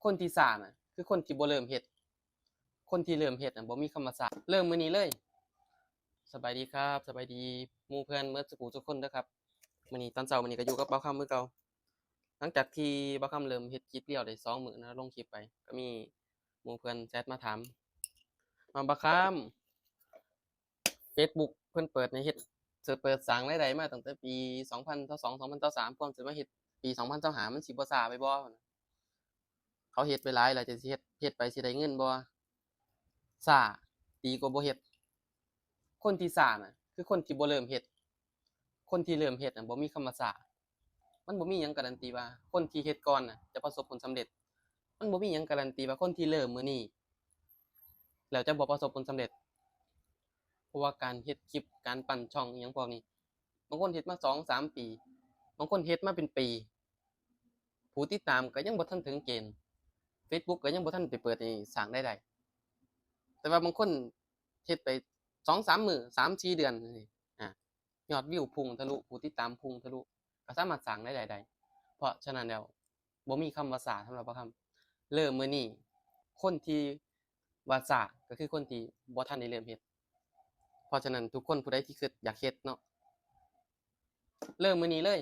ຄົນທີ່ຊ້ານະ ຄືຄົນທີ່ບໍ່ເລີ່ມເຮັດ. ຄົນທີ່ເລີ່ມເຮັດນະ ບໍ່ມີຄຳວ່າຊ້າ. ເລີ່ມມື້ນີ້ເລີຍ. ສະບາຍດີຄັບ, ສະບາຍດີໝູ່ເພື່ອນເໝິດສູ່ຜູ້ສູ່ຄົນເດີຄັບ. ມື້ນີ້ຕອນເຊົ້າ ມື້ນີ້ກໍຢູ່ກັບບ່າວຄຳຄືເກົ່າ. ຫຼັງຈາກທີ່ບ່າວຄຳເລີ່ມເຮັດຄລິບລຽວໄດ້ສອງມື້ນະ, ລົງຄລິບໄປ ກໍມີໝູ່ເພື່ອນແຊັດມາຖາມວ່າ ບ່າວຄຳ ເຟສບຸກເພິ່ນເປີດໃຫ້ເຮັດ ເປີດສ້າງລາຍໄດ້ມາຕັ້ງແຕ່ປີສອງພັນຊາວສອງ ສອງພັນຊາວສາມ ພວມຊິມາເຮັດປີສອງພັນຊາວຫ້າ ມັນຊິບໍ່ຊ້າໄປບໍ່? ເຂົາເຮັດໄປຫຼາຍແລ້ວ ຈະຊິເຮັດ ເຮັດໄປຊິໄດ້ເງິນບໍ່? ຊ້າ ດີກວ່າບໍ່ເຮັດ. ຄົນທີ່ຊ້ານະ ຄືຄົນທີ່ບໍ່ເລີ່ມເຮັດ. ຄົນທີ່ເລີ່ມເຮັດນະ ບໍ່ມີຄຳວ່າຊ້າ. ມັນບໍ່ມີຫຍັງກາຣັນຕີວ່າຄົນທີ່ເຮັດກ່ອນນະ ຈະປະສົບຜົນສຳເລັດ. ມັນບໍ່ມີຫຍັງກາຣັນຕີວ່າຄົນທີ່ເລີ່ມມື້ນີ້ ແລ້ວຈະບໍ່ປະສົບຜົນສຳເລັດ. ເພາະວ່າການເຮັດຄລິບ ການປັ້ນຊ່ອງອີ່ຫຍັງພວກນີ້ ບາງຄົນເຮັດມາສອງສາມປີ, ບາງຄົນເຮັດມາເປັນປີ ຜູ້ຕິດຕາມກໍຍັງບໍ່ທັນເຖິງເກນ, ເຟສບຸກກໍຍັງບໍ່ທັນໄປເປີດໃຫ້ສ້າງລາຍໄດ້. ແຕ່ວ່າບາງຄົນເຮັດໄປສອງສາມມື້ ສາມສີ່ເດືອນ ອາ ຍອດວິວພຸ່ງທະລຸ, ຜູ້ຕິດຕາມພຸ່ງທະລຸ ກໍສາມາດສ້າງລາຍໄດ້ໄດ້. ເພາະສະນັ້ນແລ້ວ ບໍ່ມີຄຳວ່າຊ້າສຳລັບບ່າວຄຳ. ເລີ່ມມື້ນີ້. ຄົນທີ່ວ່າຊ້າ ກໍຄືຄົນທີ່ບໍ່ທັນໄດ້ເລີ່ມເຮັດ. ເພາະສະນັ້ນ ທຸກຄົນຜູ້ໃດທີ່ຄິດຢາກເຮັດເນາະ ເລີ່ມມື້ນີ້ເລີຍ.